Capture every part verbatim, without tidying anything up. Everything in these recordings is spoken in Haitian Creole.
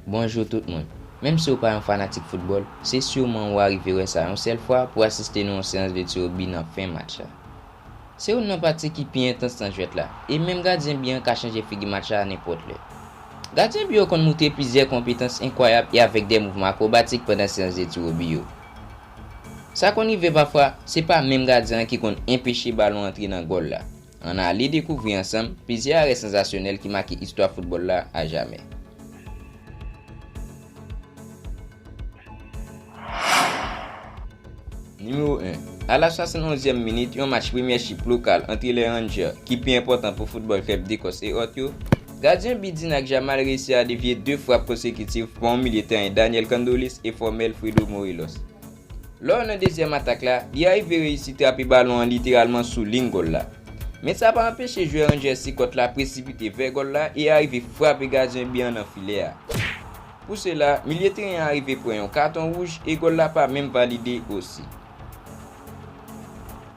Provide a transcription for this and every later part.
Bonjou tout moun. Menm si w pa yon fanatik foutbòl, se siman w arive wè sa yon sèl fwa pou asiste nan yon seyans de tiro bi nan fen match la. Se youn nan pati ki pi entans nan jwèt la, e menm gadyen bi an ka chanje figi match la nenpòt lè. Gadyen bi yo konn moutre plizyè konpetans enkwayab e avèk de mouvman akwobatik pandan seyans de tiro bi yo. Sa konn rive pafwa, se pa menm gadyen an ki konn enpeche balon antre nan gòl la. Ann ale dekouvri ansanm plizyè arè sanzasyonèl ki make istwa foutbòl la ajamè. Nimewo en. A la swasannonzyèm minit, yon match Premiership lokal ant Les Rangers, ki pi enpòtan pou foutbòl klèb Dekòs e Òt yo, gadyen bi Dinak Jamal reyisi a devye de frap konsekitif pa yon milye tèren Daniel Candoulis e fòmèl Fredo Morelos. Lò nan dezyèm atak la, li arive reyisi trape balon an literalman sou liy gòl la. Men sa pa anpeche jwè Rangers Sikòt la presipite vè gòl la e arive frape gadyen bi an nan filè a. Pou sela, milye teren an arive pran yon katon wouj e gòl la pa menm valide osi.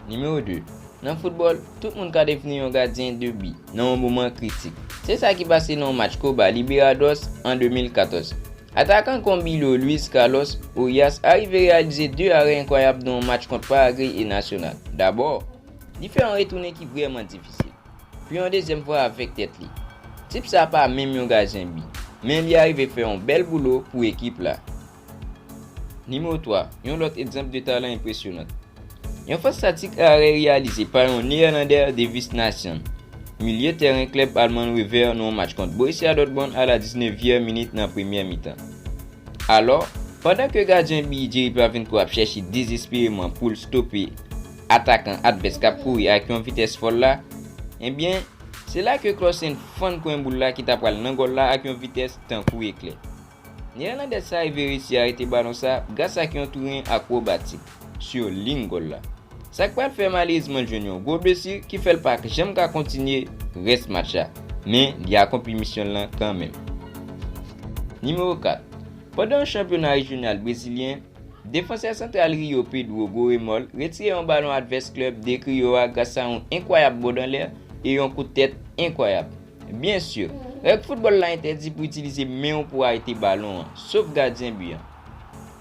Nimewo de. Nan foutbòl, tout moun ka devni yon gadyen de bi nan yon moman kritik. Se sa ki pase nan yon match Copa Libertadores an de mil katòz. Atakan Conbillo Luis Carlos Orias arive reyalize de arè enkwayab nan yon match kont Paragwe e Nacional. Dabò, li fè yon retounen ki vrèman difisil. Pi yon dezyèm fwa avèk tèt li. Tip sa pa menm yon gadyen bi, men li arive fè yon bèl boulo pou ekip la. Nimewo twa, yon lòt egzanp de talan enpresyonan. Yon fantastik arè reyalize pa yon Neyèlandè, Davis Nacian, milye tèren klèb alman Wever nan yon match kont Borussia Dortmund a la diznèvyèm minit nan premyè mitan. Alò, pandan ke gadyen bi Jerry Pavinko ap chèche dezespereman pou l stope atakan advès k ap kouri ak yon vitès fòl la, ebyen, se la ke Klaasen fann kwen boul la ki ta pral nan gòl la ak yon vitès tankou eklè. Neyèlandè sa rive reyisi arete balon sa gras ak yon touren akwobatik sou liy gòl la. Sa k pral fè malerezman l jwenn yon gwo blesi ki fè l pa janm ka kontinye rès match la, men li akonpli misyon l lan kanmenm. Nimewo kat. Pandan yon chanpyona rejyonal brezilyen, defansè santral Rio Pedro Goremol retire yon balon advès klèb de Krio a gras a yon enkwayab bòd anlè e yon kout tèt enkwayab. Byen si, règ foutbòl la entèdi pou itilize men w pou arete balon an, sof gadyen bi an.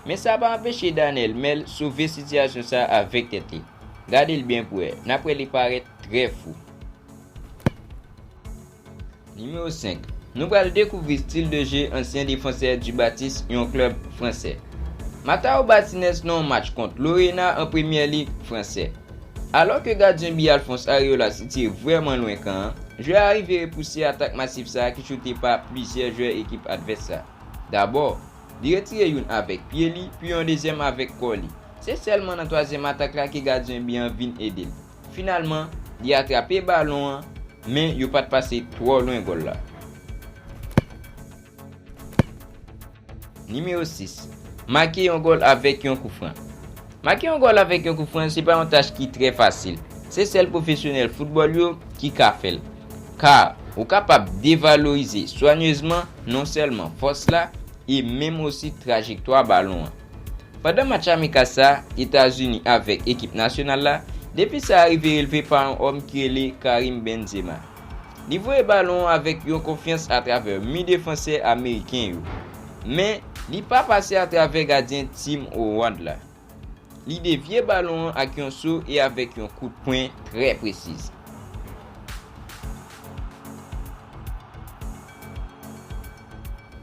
Men sa pa anpeche Danel Mel sove sitiyasyon sa avèk tèt li. Gade l byen pou wè, n ap wè li parèt trè fou. Nimewo senk. Nou pral dekouvri stil de je ansyen defansè Dubatis, yon klèb fransè. Matao Batinès nan yon match kont Lorena an Premyè Lig fransè. Alò ke gadyen bi Alphonse Areolas itye vrèman lwen kan an, jwè a rive repouse atak masif sa a ki choute pa plizyè jwè ekip advès sa. Dabò, li retire youn avèk pye li, pi yon dezyèm avèk kò li. Se sèlman nan twazyèm atak la ke gadyen bi an vin ede l. Finalman, li atrape balon an, men yo pa t pase twò lwen gòl la. Nimewo sis. Make yon gòl avèk yon koufran. Make yon gòl avèk yon koufran se pa yon tach ki trè fasil. Se sèl pwofesyonèl foutbòl yo ki ka fè l. Ka ou kapab devalorize swanyezman non sèlman fòs la, e menm osi trajektwa balon an. Pandan match amikal sa, Etazini avèk ekip nasyonal la, defi sa a rive relve pa yon òm ki rele Karim Benzema. Li voye balon an avèk yon konfyans atravè mi defansè ameriken yo. Men, li pa pase atravè gadyen Tim Howard la. Li devye balon an ak yon so e avèk yon kout pwen trè presiz.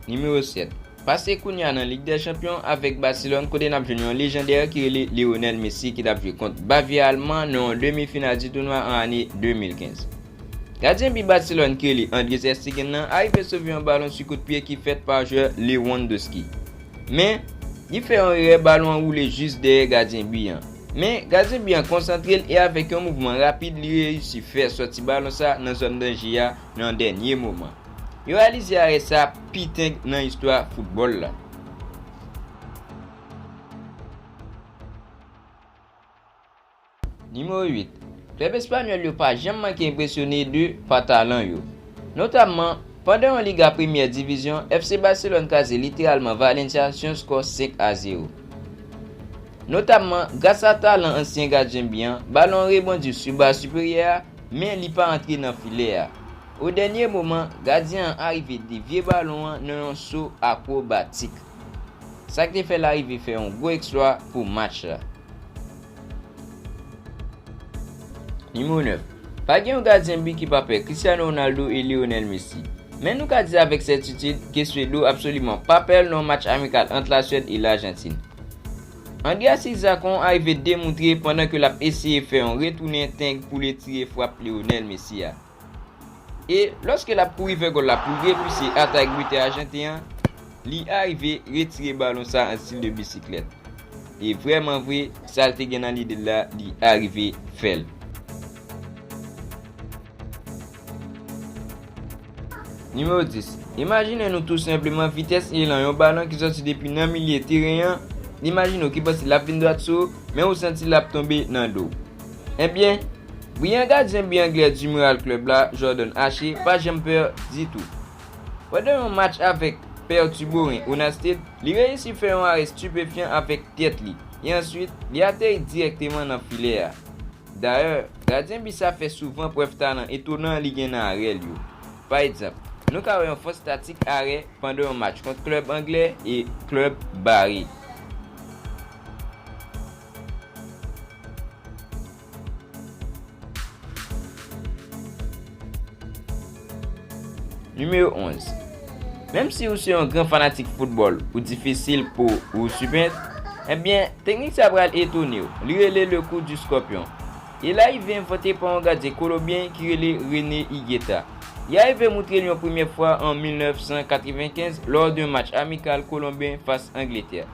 Nimewo sèt. Pase kounye a nan Lig dè Chanpyon avèk Baselòn, kote n ap jwenn yon lejandè ki rele Lionel Messi ki t ap jwe kont Bavye Alman nan yon demi final di tounwa an ane de mil kenz. Gadyen bi Baselòn ki rele André Ter Stegen nan arive sove yon balon sou kout pye ki fèt pa jwè Lewandowski. Men, li fè yon erè, balon an woule jis dèyè gadyen bi an. Men, gadyen bi an konsantre l e avèk yon mouvman rapid, li reyisi fè sòti balon sa nan zòn danje a nan dènye moman. Yo reyalize arè sa pi teng nan istwa foutbòl la. Nimewo uit. Klèb espanyòl yo pa janm manke enpresyone de pa talan yo. Notamman, pandan yon Liga Premyè Divizyon, F C Barcelone kraze literalman Valencia sou yon skò senk a zewo. Notamman, gras a talan ansyen gadyen bi an, balon an rebondi sou ba siperyè a, men li pa antre nan filè a. O dènye moman, gadyen an arive devye balon an nan yon so akwobatik. Sa k te fè l arive fè yon gwo eksplwa pou match la. Nimewo nèf. Pa gen yon gadyen bi ki pa pè Cristiano Ronaldo e Lionel Messi. Men nou ka di avèk sètitid ke Swedo absoliman pa pè l nan yon match amikal ant Laswèd e Lajantin. Andreas Isakon arive demoutre pandan ke l ap eseye fè yon retounen teng pou l etire frap Lionel Messi a. E lòske l ap kouri vè gòl la pou l repise atak bitè ajanten an, li arive retire balon sa an stil de bisiklèt. E vrèman vre, sa l te gen nan lide l la, li arive fè l. Nimewo dis. Imajine nou tou senpleman vitès e elan yon balon ki sòti depi nan milye teren an. Imajine w ki panse l ap vin dwat sou ou, men ou santi l ap tonbe nan do w. Ebyen, briyan gadyen bi anglè Dumeral Club la, Jordan Ache, pa janm pè ditou. Pandan yon match avèk Pè Tuboren Onasted, li reyisi fè yon arè stipefyan avèk tèt li, e answit, li ateri dirèkteman nan filè a. Dayè, gadyen bi sa fè souvan prèv talan etonan li gen nan arè l yo. Pa egzanp, nou ka wè yon fò statik arè pandan yon match kont klèb anglè e klèb Bari. Nimewo onz. Menm si ou se yon gran fanatik foutbòl ou difisil pou ou sipèt, ebyen, teknik sa pral etone w. Li rele le coup du scorpion. E l arive envante pa yon gadyen kolonbyen ki rele René Higuita. Li arive moutre l yon premyè fwa an mil nèf san katrevenkenz lò de match amikal kolonbyen fas Angletè.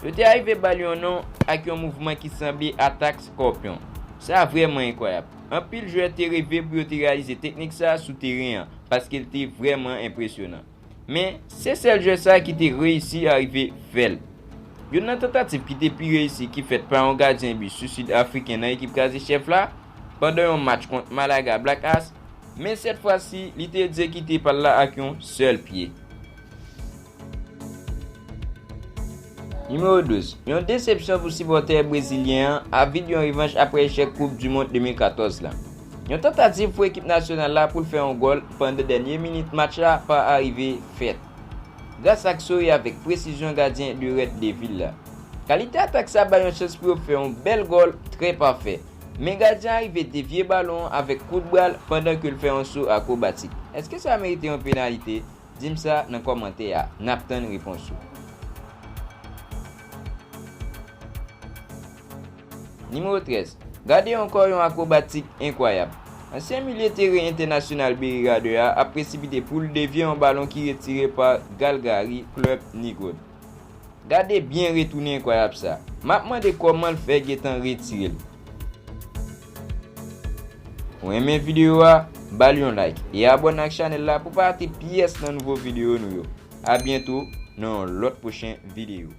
Yo te arive ba l yon non ak yon mouvman ki sanble atak skòpyon. Sa vrèman enkwayab. Anpil jwè te reve pou yo te reyalize teknik sa a sou teren an, paske l te vrèman enpresyonan. Men, se sèl jwè sa a ki te reyisi arive fè l. Youn nan tantativ ki te pi reyisi ki fèt pa yon gadyen bi sou sid afriken nan ekip Kraze Chèf la, pandan yon match kont Malaga Black Ass, men sèt fwa si, li te egzekite pa l la ak yon sèl pye. Nimewo douz. Yon desepsyon pou sipòtè brezilyen an, avid yon revanch apre echèk Koup di Mond de mil katòz la. Yon tantativ pou ekip nasyonal la pou l fè yon gòl pandan dènye minit match la pa arive fèt, gras ak sore avèk presizyon gadyen de Red Devil la. Kalite atak sa bay yon chans pou yo fè yon bèl gòl trè pafè, men gadyen an rive devye balon an avèk kout bra l pandan ke l fè yon so akwobatik. Èske sa merite yon penalite? Di m sa nan kòmantè a, n ap tann repons ou. Nimewo trèz. Gade ankò yon akwobatik enkwayab. Ansyen milye teren entènasyonal Berry Rader a ap presipite pou l devye yon balon ki retire pa Galgary, klèb Nigod. Gade byen retounen enkwayab sa. M ap mande kòman l fè gentan retire l. Ou renmen videyo a? Ba l yon like e abòne ak chanèl la pou pa rate pyès nan nouvo videyo nou yo. A byento nan yon lòt pwochen videyo.